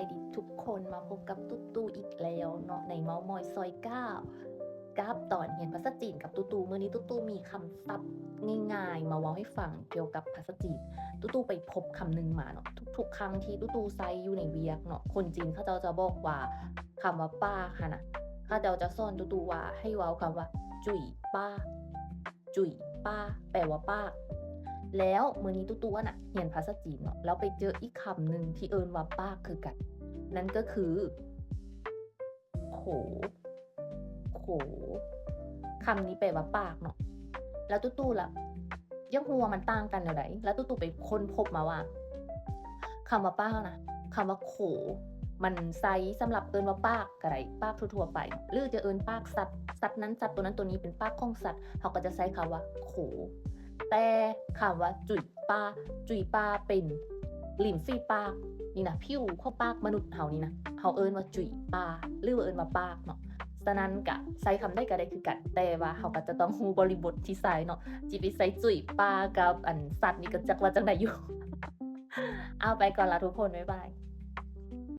ສະບາຍດີທຸກຄົນ ມາພົບກັບຕຸຕູ້ອີກແລ້ວເນາະ ໃນເມົາມອຍຊອຍເກົ້າ ກັບຕອນຮຽນພາສາຈີນກັບຕຸຕູ້. ມື້ນີ້ຕຸຕູ້ມີຄຳສັບງ່າຍໆ ມາເວົ້າໃຫ້ຟັງກ່ຽວກັບພາສາຈີນ. ຕຸຕູ້ໄປພົບຄຳໜຶ່ງມາເນາະ ທຸກໆຄັ້ງທີ່ຕຸຕູ້ໃຊ້ຢູ່ໃນວຽກເນາະ ຄົນຈີນເຂົາເຈົ້າຈະບອກວ່າ ຄຳວ່າປາກຫັ້ນນະ ເຂົາເຈົ້າຈະສອນຕຸຕູ້ວ່າໃຫ້ເວົ້າຄຳວ່າ ຈຸຍປາກ ຈຸຍປາກ ແປວ່າປາກ. ແລ້ວມື້ນີ້ຕຸຕູ້ຫັ້ນນະ ຮຽນພາສາຈີນເນາະ ແລ້ວໄປເຈີອີກຄຳໜຶ່ງທີ່ເອີ້ນວ່າປາກຄືກັນ ນັ້ນກໍຄື ໂຂ ໂຂ ຄຳນີ້ແປວ່າປາກເນາະ. ແລ້ວຕຸຕູ້ລະ ຢາກຮູ້ວ່າມັນຕ່າງກັນແນວໃດ ແລ້ວຕຸຕູ້ໄປຄົ້ນພົບມາວ່າ ຄຳວ່າປາກນະ ຄຳວ່າໂຂ ມັນໃຊ້ສຳລັບເອີ້ນວ່າປາກກໍໄດ້ ປາກທົ່ວໆໄປ ຫຼືຈະເອີ້ນປາກສັດ ສັດນັ້ນສັດໂຕນັ້ນໂຕນີ້ເປັນປາກຂອງສັດ ເຮົາກໍຈະໃຊ້ຄຳວ່າໂຂ. ແຕ່ຄຳວ່າຈຸຍປາກ ຈຸຍປາກເປັນລິມຝີປາກນີ້ນະ ຜິວຂອງປາກມະນຸດເຮົານີ້ນະ ເຮົາເອີ້ນວ່າຈຸຍປາກ ຫຼືວ່າເອີ້ນວ່າປາກເນາະ. ສະນັ້ນກະໃຊ້ຄຳໃດກໍໄດ້ຄືກັນ ແຕ່ວ່າເຮົາກໍຈະຕ້ອງຮູ້ບໍລິບົດທີ່ໃຊ້ເນາະ ຊິໄປໃຊ້ຈຸຍປາກກັບອັນສັດນີ້ກໍຈັກວ່າຈັ່ງໃດຢູ່. ເອົາ ໄປກ່ອນລະທຸກຄົນ ບາຍບາຍ.